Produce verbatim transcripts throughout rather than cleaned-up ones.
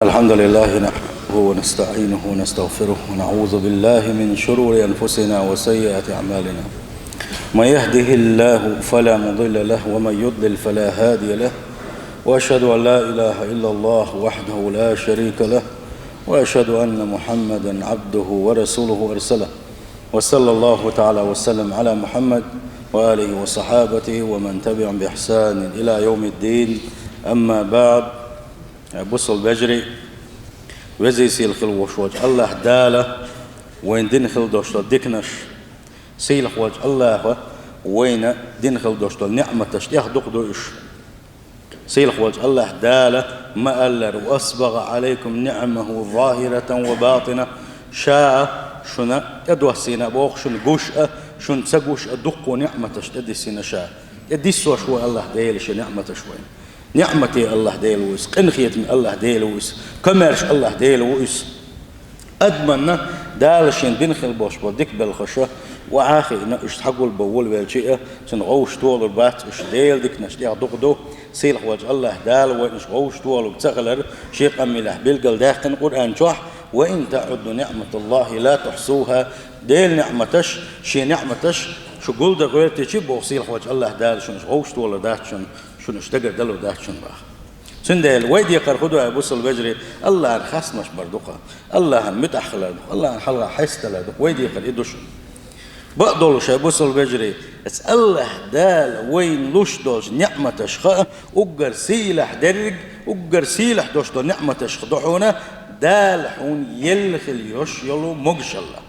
الحمد لله نحمده ونستعينه ونستغفره ونعوذ بالله من شرور أنفسنا وسيئات أعمالنا. من يهده الله فلا مضل له ومن يضلل فلا هادي له. وأشهد أن لا إله إلا الله وحده لا شريك له. وأشهد أن محمدا عبده ورسوله أرسله. وصلى الله تعالى وسلم على محمد وآله وصحابته ومن تبعهم بإحسان إلى يوم الدين. أما بعد. Бусалба вежарий, везий сийлахь хила волуш волчу АллахӀ Дала вайна дина хила долуш долу диканаш, сийлахь волчу АллахӀа вайна дина хила долуш долу ниӀматаш тӀех дукха ду уьш. Сийлахь волчу АллахӀ Дала ма-аллара: «Ва асбагӀа Ӏалайкум ниӀамаху загьиратан ва батина», Ша шуна тӀедоссийна, боху, шуна гуш а, шуна ца гуш а, дуккха ниӀматаш тӀедиссина Ша. ТӀедиссош ву АллахӀ Дела шен ниӀматаш вайна. НиӀматан АллахӀ Дела ву иза, къинхетаман АллахӀ Дела ву иза, комаьрша АллахӀ Дела ву иза. Адамна Дала шена бина хила болуш болу дика белхаша охьа а хиъна, уьш схьагулбан волавелча а, цунна гӀовшаш толур бац уьш. Делан диканаш тӀех дукха ду. Сийлахь волчу АллахӀ Дала вайна уьш гӀовшаш толург ца хилар Шен къамелехь билгалдаьккхина Къуръан чохь: «Ва ин таӀудду ниӀматаллахӀи ла тухьсуха». Делан ниӀматаш, Шен ниӀматаш шу гулдан гӀоьртича, боху сийлахь волчу АллахӀ Дала, шуна уьш гӀовшаш толур дац шуна, шуна уьш дагардалур дац шуна, боху. Цундела вай декхар хӀун ду, ай бусалба вежарий? АллахӀан хастамаш бар ду-кх, АллахӀан муьтӀахь хилар ду-кх, АллахӀан хьалха хьеставалар ду-кх, вай декхар и ду шуна. Бакъдолуш, ай бусалба вежарий, аса АллахӀ Дала вайна луш долчу ниӀматашха уггар сийлахь дерриг, уггар сийлахь долуш долу ниӀматашха ду хьуна Дала хьуна елла хила йолуш йолу могушалла.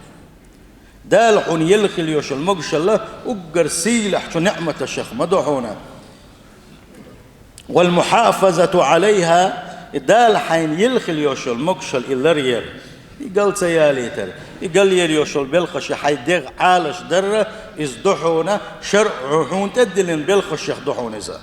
Дала хьуна елла хила йолуш йолу могушалла уггар сийлахьчу ниӀматашах ма ду хьуна. «Вал мухьафазату Ӏалайха», и Дала хьайна елла хила йолуш йолу могушалла и ларъяр, и гал ца ялийтар, и гал яр йолуш йолу белхаш, хьайн дегӀ Ӏалаш дар, иза ду хьуна шарӀо хьуна тӀедиллина белхашех ду хьуна иза.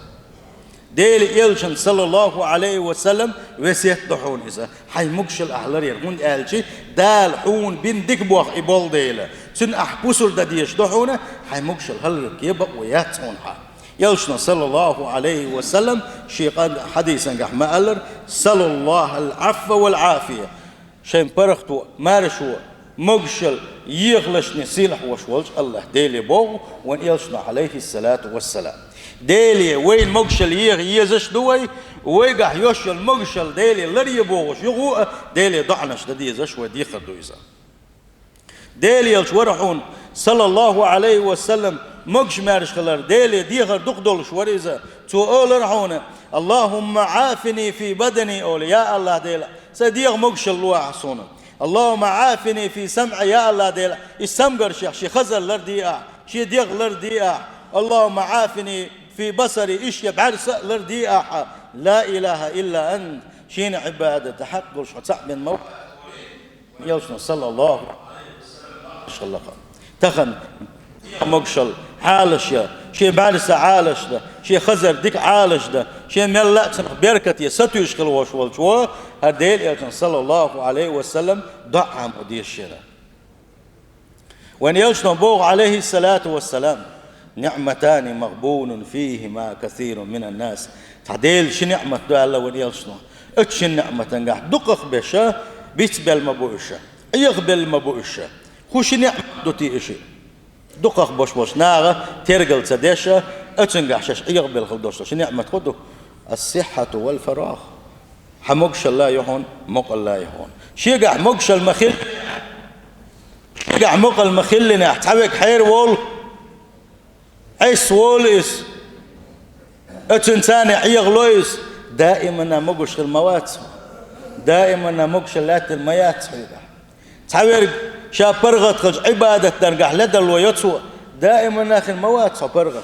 Делан элчан, саллаллаху Ӏалайхи ва саллам, весет ду хьуна иза, хьайн могушалла ахь ларъяр, хӀунда аьлча Дала хьуна бина дика боху и болу дела. Цуьнан ахь пусар дан дезаш ду хьуна, хьайн могушалла хӀаллакъе бакъо яц хьуна хьан. Элчано, саллаллаху Ӏалайхи ва саллам, шен къа-, хьадисангахь ма-аллара: «Саллаллахал Ӏафва вал Ӏафия». Шайн паргӀато, маршо, могушалла ехалашна сийлахь волуш волчу АллахӀ Деле боху вайн элчано, Ӏалайхиссалату вассалам. Деле вайна могушалла еха езаш ду вай, вайгахь йолуш йолу могушалла Деле ларъе бохуш юха а Деле доӀанаш дан дезаш вай декхар ду иза. Делан элча вара хьуна, саллаллаху Ӏалайхи ва саллам, могуш-маьрша хилар, Деле дехар дукха долуш вара иза. Цо олура хьуна: «Аллахумма Ӏафини фи бадани», олий, я АллахӀ Дела, сайн дегӀан могушалла ло ахь суна. «Аллахумма Ӏафини фи самӀи», я АллахӀ Дела, и самгаршех шен хазар ларде ахь, шен дегӀ ларде ахь. «Аллахумма Ӏафини фи басари», и шен бӀаьрса а ларде ахь. Ла илаха илла ант, шена Ӏибадат дан хьакъ долуш хьо цхьаъ бен ма ву. Элчано, саллаллаху Ӏалайхи ва саллам, тахана могушалла Ӏалаш ян, шен бӀаьрса Ӏалаш дан, шен хазар дика Ӏалаш дан, шен мелла а цунах беркате сатуьйсуш хила волуш волчо, хӀара Делан элчано, саллаллаху Ӏалайхи ва саллам, доӀа ма деза шена. Вайн элчано боху, Ӏалайхиссалату вассалам: «НиӀматани магъбунун фихима касирун минан нас». Цхьа Делан ши ниӀмат ду аьлла вайн элчано. Оцу шин ниӀматангахь дукхахберш бицбелла ма бу уьш, Ӏехабелла ма бу уьш. ХӀун ши ниӀмат ду те и шиъ? Дукхахберш болчу наха тергал ца деш, оцуьнгахь шаьш Ӏехабелла хила долуш долу ши ниӀмат хӀун ду? Ас-сиххьату вал фарагӀ. Хьан могушалла ю хьуна, мукъалла ю хьуна. Шегахь могушалла ма хилла, шегахь мукъалла ма хиллинехь, цхьаверг хьераволу, Ӏеса волу иза, оцуьнца Ӏехало иза, даиманна могуш хила ма вац хьо, даиманна могушалла лаьттина ма яц хьоьгахь. Цхьаверг ша паргӀат хилча Ӏибадат даргахь ледарло йо цо, даиманна хир ма вац хьо паргӀат.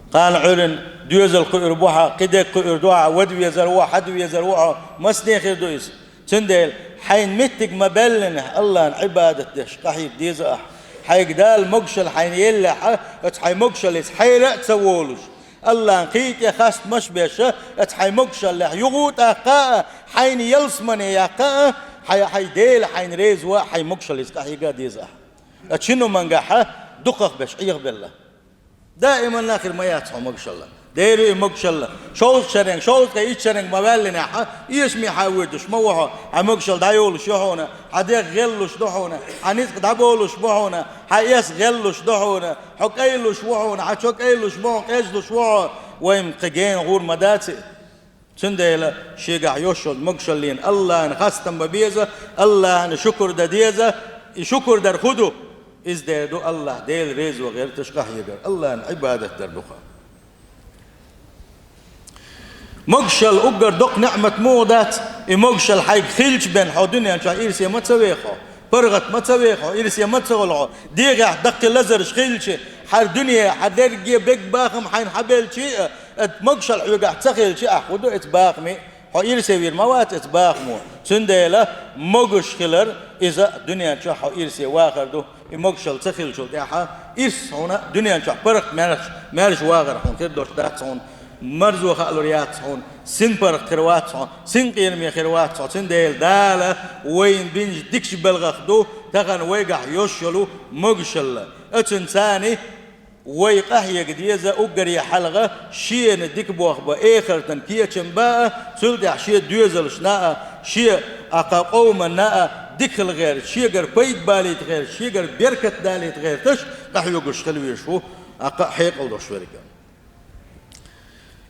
Кхана Ӏуьйранна доьзал кхуьур бу хьан, кхидерг кхуьур ду хьан, вада везар ву хьан, хьада везар ву хьо, масане хир ду иза. Цундела хьайна меттиг ма баьллинехь, АллахӀан Ӏибадат деш къахьега деза ахь. Хьайга Дала могушалла хьайна еллехь, оцу хьайн могушаллица хьайра а ца волуш, АллахӀан кхин тӀе хастамаш а беш, оцу хьайн могушаллех юха а тӀаккха а, хьайна ялсамане яккха а, хьай, хьайн Дела хьайна реза ван а хьайн могушаллица къахьега а деза ахь. Оцу шин хӀумангахь дукхахберш Ӏехабелла. Даиманна хир ма яц хьо могушалла. Дера и могушалла. Шовзткъа шеренга, шовзткъе итт шеренга ма ваьллинехь, эшаме хьан воьдуш ма ву хьо, хьан могушалла дӀайолуш ю хьуна, хьан дегӀ гӀеллуш ду хьуна, хьан ницкъ дӀаболуш бу хьуна, хьан эс гӀеллуш ду хьуна, хьо кӀайлуш ву хьуна, хьан чо кӀайлуш бу хьуна, къежлуш ву хьо, вайн кхин гена гӀур ма дац и. Цундела шегахь йолуш йолчу могушаллина АллахӀана хастам бан беза, АллахӀана шукур дан деза, и шукур дар хӀун ду? Иза дер ду АллахӀ Дела резо гӀерташ къахьегар, АллахӀана Ӏибадат дар ду-кх. Могушалла уггар доккха неӀмат муха дац, и могушалла хьайга хилча бен хьо дуьнен чохь ирсе ма ца веха хьо, паргӀат ма ца веха хьо, ирсе ма ца хуьлу хьо, дегӀехь даккхий лазарш хилча, хьан дуьне, хьан дерриге бегбахам хьайна хьабелча а, оцу могушалла хьоьгахь ца хилча, ахь хӀун ду оцу бахаме? Хьо ирсе вийр ма вац оцу бахамо. Цундела могуш хилар, иза дуьнен чохь хьо ирсе вахар ду. И могушалла ца хиллачул тӀаьхьа ирс хьуна дуьнен чохь паргӀат маьрша, маьрша вахар хьуна хир долуш дац хьуна, марзо хаалур яц хьуна, синпаргӀат хир вац хьо, синкъераме хир вац хьо. Цундела Дала вайна бинчу дикачу белхах ду тахана вайгахь йолуш йолу могушалла. Оцунна царна вай къахьега деза уггаре хьалха шена дика болх бан, эхартан кечам бан а, цул тӀаьхьа шен доьзалшна а, шен а кху къоманна а дика хила гӀерташ, шегара пайда балийта гӀерташ, шегара беркат далийта гӀерташ къахьоьгуш хила везаш ву, а кху хьекъал долуш верг.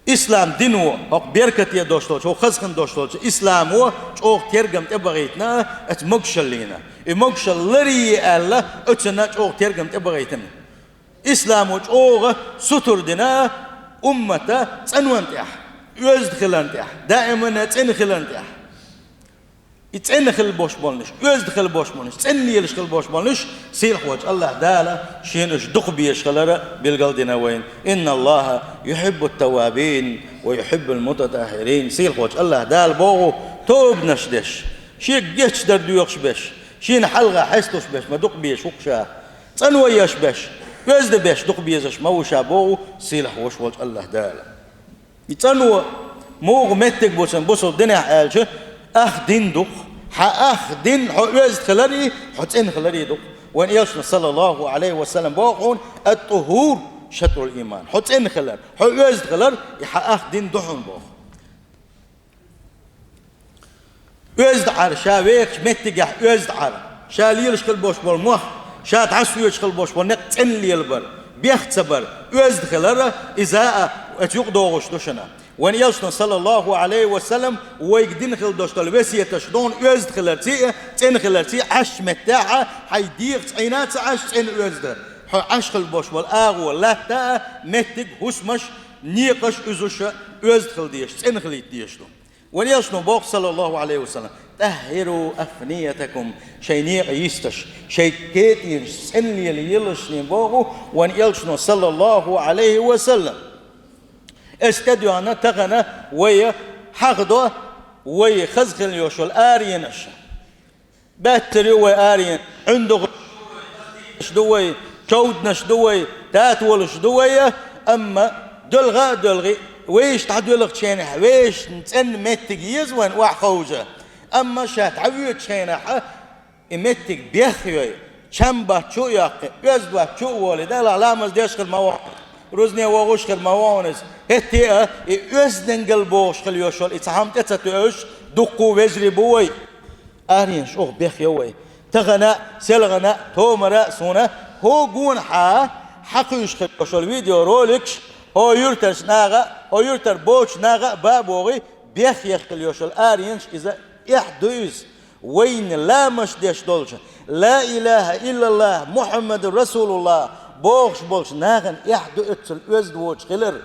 Ислам дино, хӀокху беркате долуш долчу, хӀокху хазахана долуш долчу исламо чӀогӀа тергам тӀебахийтина оцу могушаллина. И могушалла ларъе аьлла, оцунна чӀогӀа тергам тӀебахийтина. Исламо чӀогӀа сутур дина уммата цӀанонна тӀехь, оьзда хиларна тӀехь, даимана цӀена хиларна тӀехь. И цӀена хила болуш болнаш, оьзда хила болуш болнаш, цӀена лелаш хила болуш болнаш, сийлахьволчу АллахӀ Дала шена уьш дукха безаш хилар билгал дина вайна. Инна Аллаха юхиббут таввабин ва юхиббул мутатаххирин. Сийлахьволчу АллахӀ Дала боху, тобанаш деш, шега гечдар доьхуш беш, шена хьалха хьесталуш беш ма дукха безаш ву-кх ша. ЦӀано еш беш, оьзда беш дукха безаш ма ву ша боху сийлахь вуш волчу АллахӀ Дала. И цӀано муха меттиг бу цунна бусалба динехь аьлча, ах дин ду-кх. Хьан ах дин хьо оьзда хилар и, хьо цӀена хилар и ду-кх. Вайн элчано, саллаллаху Ӏалайхи ва саллам, боху хьуна: «Ат-тухур шатрул иман». Хьо цӀена хилар, хьо оьзда хилар, и хьан ах дин ду хьуна боху. Оьзда Ӏар, ша вехачу меттигехь оьзда Ӏар, ша лелаш хила болуш болу мох, ша дӀасоьцуш хила болуш болу некъ цӀена лелабар, бех ца бар, оьзда хилар, иза а оцу юкъа догӀуш ду шуна. Вайн элчано, саллаллаху Ӏалайхи ва саллам, вайга дина хила долуш долу весеташ ду хьуна оьзда хиларций а, цӀена хиларций а, Ӏаш меттехь а, хьайн дегӀаца Ӏийна а ца Ӏаш цӀена оьзда. Хьо Ӏаш хила болуш болу агӀо, латта а, меттиг, хӀусамаш, некъаш, уьзуш а оьзда хила дезаш, цӀена хилийта дезаш ду. Вайн элчано боху, саллаллаху Ӏалайхи ва саллам: «ТӀаххиру афниятакум», шайн некъа йисташ, шайн кетӀенаш цӀена лела елаш шена боху вайн элчано, саллаллаху Ӏалайхи ва саллам. Эс тӀедоьгӀна тахана вай хьахадо вай хаза хила йолуш йолу аренаш. Баьттар ю вай аренаш, ӀуьндагӀаш ду вай, човданаш ду вай, татолаш ду вай, амма доьлху а доьлхий, вешан дӀадоьлхучу хенахь, вешан цӀена меттиг еза вайна охьаховша. Амма ша дӀавоьдучу хенахь, и меттиг бех йой, чам баччу а йоккхий, оьзда баччу а волий, Далла ламаз деш хир ма ву хьуна, рузне вогӀуш хир ма ву хьуна иза. ХӀетте а и оьздангалла бохуш хила йолуш йолу и цхьа хӀума тӀе ца тоьуш, дуккха а вежарий бу вай. Аренаш оха бех йо вай. Тахана а, селхана а, томара а суна хӀокху гонахьа хьакхуьйсуш хир йолуш йолу видеороликаш, хӀокху юьртарчу наха а, хӀокху юьртара боцучу наха а бан а богӀий, бех ехкъа йолуш йолу аренаш иза эхь ду иза. Вайна ламаз деш долчу, «Ла илаха иллаллах, Мухьаммадур Расулуллах» бохуш болчу нахана эхь ду оццул оьзда воцуш хилар.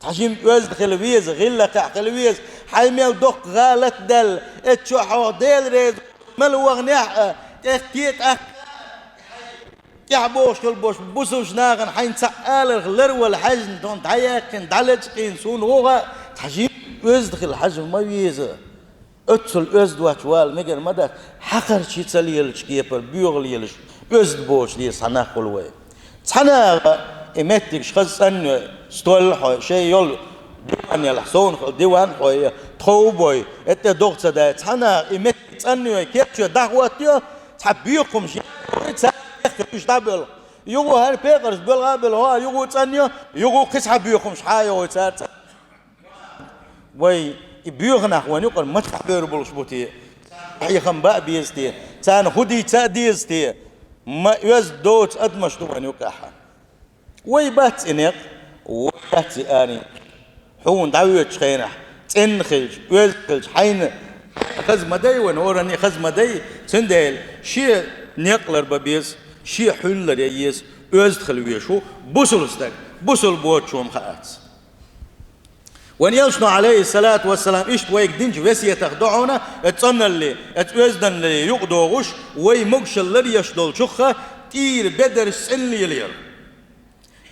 Цхьа жима оьзда хила веза, гӀиллакхехь хила веза, хьайн мел доккха гӀалат даьлла, эццо хьо Дела реза мел ваханехь а, тӀе те тӀаккха тӀаьхьа бохуш хила болуш бусалбачу нахана хьайна цхьаъ аларх ларвала хьаьжна, тхуна дӀаяьккхина, дӀалачкъийна суна вогӀа а, цхьа жима оьзда хила хьажа ма веза. Оццул оьзда воцуш вала мегар ма дац, хьакхарчий ца лелачу кепара боьха лелаш, оьзда боцуш деза цхьа нах хуьлу вай. Цхьа наха и меттигаш хаза цӀанйой, стол а хьой, шайн йолу диван елахь, совнаха диван а хьой, тхов а бой, и тӀе догӀа ца дай, цхьа наха и меттиг цӀанйой, кечйой, дӀахӀоттайо, цхьа боькъамаш ян, царна тӀехь уьш дӀабоьлху. Юха хӀара пекъарш белгӀа а белла, хӀара юха цӀанйо, юха кхин цхьа боьхамаш хьайо вай царца. Вай и боьха нах вайна юкъара маца бер болуш бу те? Хьехам баа беза те? Царна хӀу дийца а деза те? Ма оьзда доцу адамаш ду вайна юкъахь. Вай бац и некъ, вай бац и арий. Хьуна дӀавоьдучу хенахь, цӀена хилча, оьзда хилча, хьайна хаза ма дай вайна, хӀоранна хаза ма дай, цундела шен некъ лар бан беза, шен хьуьлла лар ян еза, оьзда хила везаш ву бусулба стаг, бусулба воцучо-м хаац. Вайн элчано, Ӏалайхиссалату вассалам, иштта вайга динчу весетах ду хьуна, оцу цӀаналле, оцу оьзданлле юкъадогӀуш, вай могушалла лар еш долчух тӀера бедарш цӀена лелаяр.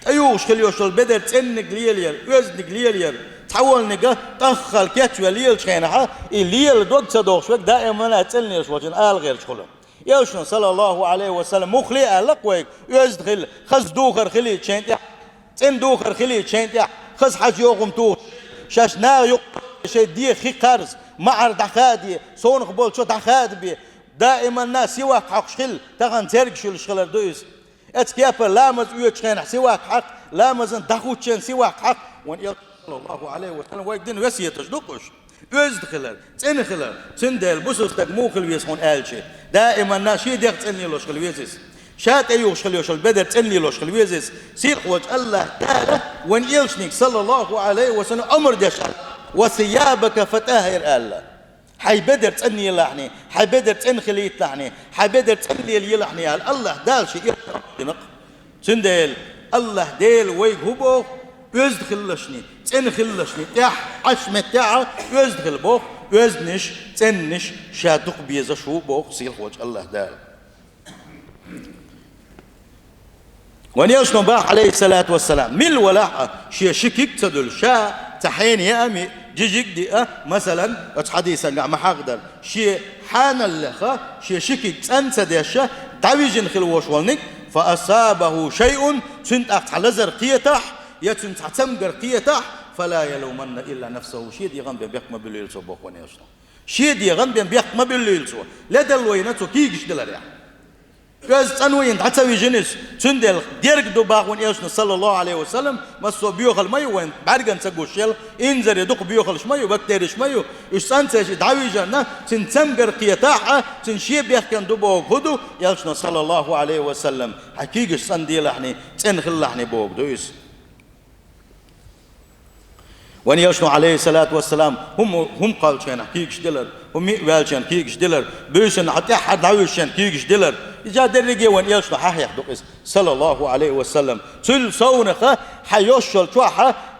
ТӀеюхуш хила йолуш йолу бедар цӀенниг лелаяр, оьзданиг лелаяр, цхьаволниг тӀеххьара кечвелла лелачу хенахь, и лела дог ца дохуш верг даиман а цӀена лелаш волчун ала гӀерташ хуьлу. Элчано, саллаллаху Ӏалайхи ва саллам, муххале а аьлла-кх вайга, оьзда хила, хаза духар хилийта шайна тӀехь, цӀена духар хилийта шайна тӀехь, хаза хьаьжа йохам тухуш, шаьш наха юкъа шайн дегӀ хи кхарза, маӀар дӀахаде, совнах болчо дӀахадабе, даиманна сивак хьокхуш хила, тахана цергаш йолуш хилар ду иза. Оцу кепара ламаз оьцучу хенахь сивак хьакха, ламазан дӀахӀуттучу хенахь сивак хьакха, вайн элчано, саллаллаху Ӏалайхи ва саллам, вайга дина весеташ ду-кх уьш. Оьзда хилар, цӀена хилар, цундела бусулба стаг муха хила веза хьуна аьлча, даиманна шен дегӀ цӀена лелош хила веза иза. Ша тӀеюхуш хила йолуш йолу бедар цӀена лелош хила веза иза. Сийлахьволчу АллахӀ Дала вайн элчаниг, саллаллаху Ӏалайхи ва саллам, омра деш аьлла: «Ва сиябака фатаххир», аьлла. Хьайн бедар цӀена лелахьний, хьайн бедар цӀена хилийталахьний, хьайн бедар цӀена лелаелахьний аьлла, АллахӀ Дала шен элчанна омра дина-кх. Цундела АллахӀ Дела вайга хӀун боху? Оьзда хилалашний, цӀена хилалашний, тӀехь, Ӏаш меттехь а оьзда хила боху, оьзданаш, цӀенанаш ша дукха безаш ву боху сийлахьволчу АллахӀ Дала. Вайн элчано боху, Ӏалайхиссалату вассалам, мила валахь а, шен ши куьг ца дуьллуш, ша цхьа хьенан яа а, жижиг а диа, масалан, оцу хьадисангахь ма-хьахадара, шен хьаналлех шен ши куьг цӀан ца деш, дӀавижина хила волуш волниг, фа асабаху шайъун, цуьнан тӀаккха цхьа лазар кхетахь, я цуьнан цхьа цамгар кхетахь, фала ялуманна илла нафсаху, шен дегӀан бен бехк ма буьллийла цо боху вайн элчано. Шен дегӀан бен бехк ма буьллийла цо, ледалла вайна цо куьйгаш диларехь. Оьзда цӀан вайна дӀа ца вижина иза, цундела герга ду боху вайн элчано, саллаллаху Ӏалайхи ва саллам, массо а боьхалла ма ю вайн бӀаьргана ца гуш йолу, инзаре дукха боьхаллаш ма ю, бактериш ма ю, уьш цӀан ца еш и дӀавижарна, цуьнан цамгар кхетахь а, цуьнан шен бехкана ду боху хӀун ду, элчано, саллаллаху Ӏалайхи ва саллам, хьайн куьйгаш цӀан делахьний, цӀена хилалахьний боху ду иза. Вайн элчано, Ӏалайхиссалату вассалам, хӀума, хӀума кхоллучу хенахь куьйгаш дилар, хӀума йиъ ваьллачу хенахь куьйгаш дилар, буьйсанна хьан тӀаьххьара дӀавуьжучу хенахь куьйгаш дилар. Иза дерриге вайн элчано хьахьех ду-кх иза, саллаллаху Ӏалайхи ва саллам. Цул совнаха хьан йолуш йолу чохь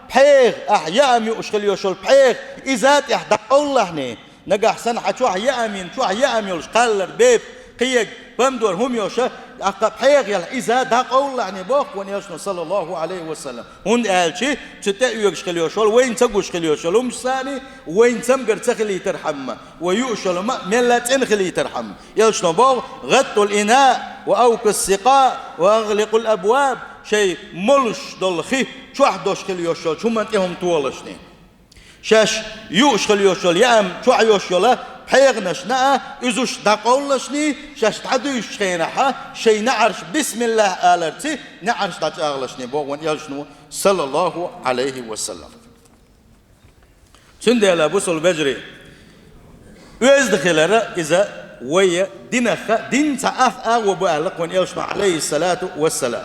пхьегӀа, ахь яа а юуш хила йолуш йолу пхьегӀа, иза тӀехь дӀакъовлалахьний, нагахь санна хьан чохь яа а йина, чохь яа а йолуш кхаллар, бепиг, кхиерг, помидор хӀума йолуш, тӀаккха пхьегӀа елахь, иза дӀакъовлалахьний боху вайн элчано, саллаллаху Ӏалайхи ва саллам. ХӀунда аьлча цу тӀе оьгуш хила йолуш йолу, вайна ца гуш хила йолуш йолу хӀумаш санна, вайна цамгар ца хилийтархьама, вай юуш йолу хӀума мелла а цӀена хилийтархьама. Элчано боху: «ГӀаттӀул инаа ва авкус сикъаа ва агӀликъул абваб». Шайн молуш долу хи чохь долуш хила йолуш йолчу хӀуманна тӀе хӀума толалашний. Шаьш юуш хила йолуш йолу яам чохь йолуш йолу пхьегӀанашна а, уьш дӀакъовлалашний, шаьш дӀадуьйшучу хенахь а, шайн неӀарш бисмиллахӀ аларца неӀарш дӀачӀагӀалашний боху вайн элчано, саллаллаху Ӏалайхи ва саллам. Цундела, бусулба вежарий, оьзда хилар иза вайн динах, динца ах агӀо бу аьлла-кх вайн элчано, Ӏалайхиссалату вассалам.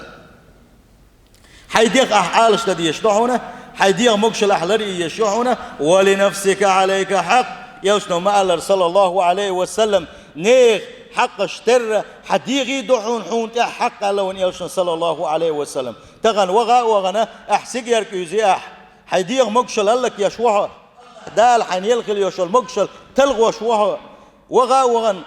Хьайн дегӀ ахь Ӏалашдан дезаш ду хьуна, хьайн дегӀан могушалла ахь лар езаш ю хьуна, «ва ли нафсика Ӏалайка хьакъ», элчано ма-аллара, саллаллаху Ӏалайхи ва саллам, нехан хьакъаш терра хьан дегӀан ду хьуна, хьуна тӀехь хьакъ аьлла вайн элчано, саллаллаху Ӏалайхи ва саллам. Тахана ваха а вахана, ахь сигаьрка уьйзи ахь, хьайн дегӀан могушалла хӀаллакъеш ву хьо, Дала хьайна елла хила йолуш йолу могушалла талхош ву хьо, ваха а вахана,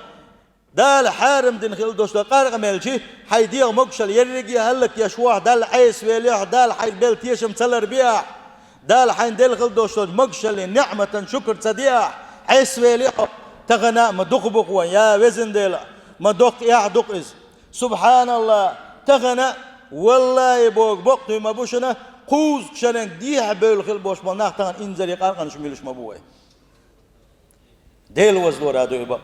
Дала хьарам дина хила долуш долу къаркъа мелча, хьайн дегӀан могушалла ерриге а хӀаллакъеш ву ахь, Далла Ӏеса велахь, Дала хьайга белла тешам ца ларбе ахь, Дала хьайна делла хила долуш долчу могушаллин, неӀматан шукр ца де ахь, Ӏеса велахь, тахана а ма дукха бу-кх вайн, я везан Дела, ма доккха эхь ду-кх иза. СубхьаналлахӀ, тахана а, валлахӀи боху, бакъ дуй ма бу шуна, кхузткъа шеран дехьа бевлла хила болуш болу нах тахана инзаре къаркъанаш муьйлуш ма бу вайн. Дела вазлора ду и бакъ.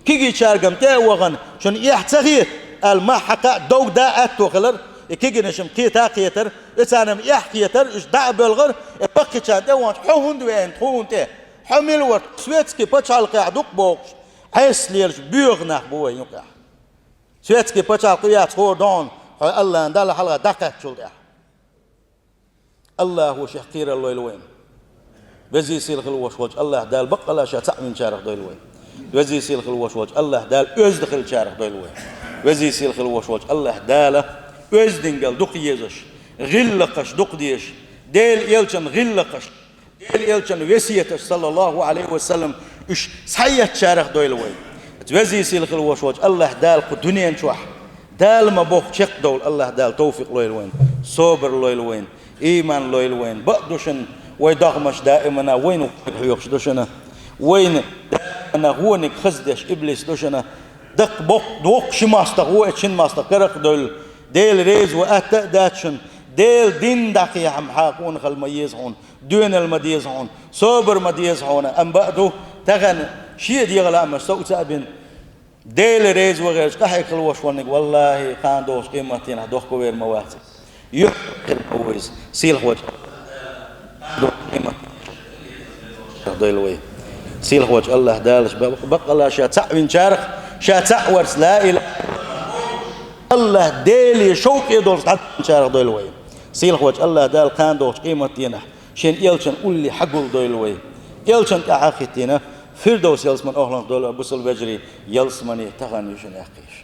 Кегийчаьрга-м тӀе а вахана, шуна эхь ца хета аьлла, мах хьакха а, довда а аьтто хилар, И кегийнаш-м кхета а кхетар, и царна-м эхь а кхетар, уьш дӀа а боьлхар, и баккхийчарна тӀе а ваханчу: «Хьо хӀунда веана, тхо хӀунда тӀе? Хьо мила вара, тхо светский пачхьалкхехь ду-кх», — бохуш, Ӏеса лелаш боьха нах бу вайн юкъахь. Светский пачхьалкх яц хӀора догӀна, хьо Аллахьан Далла хьалха дӀакхаьччул тӀаьхьа. Аллахьо шех кхерар лойла вайна. Везий сийлахь хила волуш волчу Аллахь Дала баккъалла Ша цхьаъ винчарах дойла вай. Везий сийлахь хила волуш волчу Аллахь Дала оьзда хиллачарах дойла вай. Везий сийлахь хила волуш волчу Аллахь Дала оьздангалла дукха езаш, гӀиллакхаш дукха дезаш, Делан элчан гӀиллакхаш, Делан элчан весеташ, саллаллаху Ӏалайхи ва саллам, уьш схьаэцначарах дойла вай. Везий сийлахь хила волуш волчу Аллахь Дала кху дуьнен чохь Дала ма-бохху чекхдовла Аллахь Дала товфикъ лойла вайна, собар лойла вайна, ийман лойла вайна. Бакъ ду шуна, вай догӀмаш даимана вайна гӀониг хьоьхуш ду шуна, вайна даимана гӀониг хаза деш иблис ду шуна. Даккха боккха, доккха ши мостагӀа ву, оцу шина мостагӀа карах а девлла, Дела реза ван атта а дац шуна, Делан дин дӀакхехьа-м хьан къонахалла ма еза хьуна, доьналла ма деза хьуна, собар ма деза хьуна, амма бакъ ду, тахана шен дегӀан лаамаш сов ца а бина, Дела реза ван гӀерташ къахьега хила волуш волниг, валлахӀи, кхана догӀучу къематдийнахь дохко вер ма вац иза. Юьхь хир ма ву иза, сийлахь волчу дойла вай. Сийлахь волчу Аллахь Дала баккъалла Ша цхьаъ винчарах, Ша цхьаъ варца ла илахӀа иллаллахӀ, Аллахь Деле шовкъе долуш дӀадаханчарах дойла вай. Сийлахь волчу Аллахь Дала кхана догӀучу къематдийнахь Шен элчан улле хьагулдойла вай. Элчан тӀаьхьа а хӀиттийна, Фирдовс ялсаманин охӀланах дойла вай, бусалба вежарий, ялсамане тахана ю шуна яккхийша.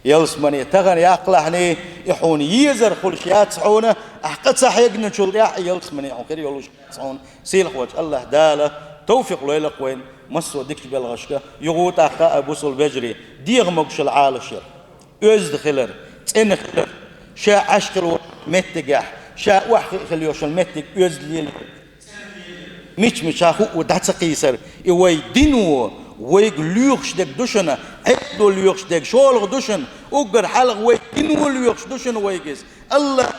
Ялсамане тахана яккхалахьний, и хьуна езар хуьлуш яц хьуна, ахь къа ца хьегначул тӀаьхьа ялсамане хьуна хир йолуш яц хьуна. Сийлахь волчу Аллахь Дала товфикъ лойла-кх вайна массо а дикачу белхашка, юха тӀаккха а, бусалба вежарий, дегӀан могушалла Ӏалашъяр. Оьзда хилар, цӀена хилар, ша Ӏаш хила волчу меттигехь, ша охьахиъна хила йолчу меттиг оьзда лелаяр, мича-мича хӀуъа дӀа ца кхийсар, и вай дино вайга лоьхуш дерг ду шуна, Ӏедало лоьхуш дерг, шолгӀа ду шуна, уггар хьалха вай дино лоьхуш ду шуна вайга иза. Аллахь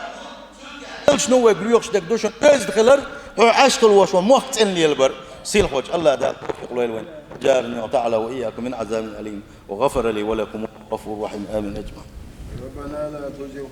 Элчано вайга лоьхуш дерг ду шуна оьзда хилар, хьо Ӏаш хила волуш волу мохк цӀена лелабар. Сийлахь волчу Аллахь Дала товфикъ лойла вайна. أجارني الله تعالى وإياكم من عذاب أليم، وغفر لي ولكم، والله غفور رحيم. آمين أجمعين. ربنا لا تزغ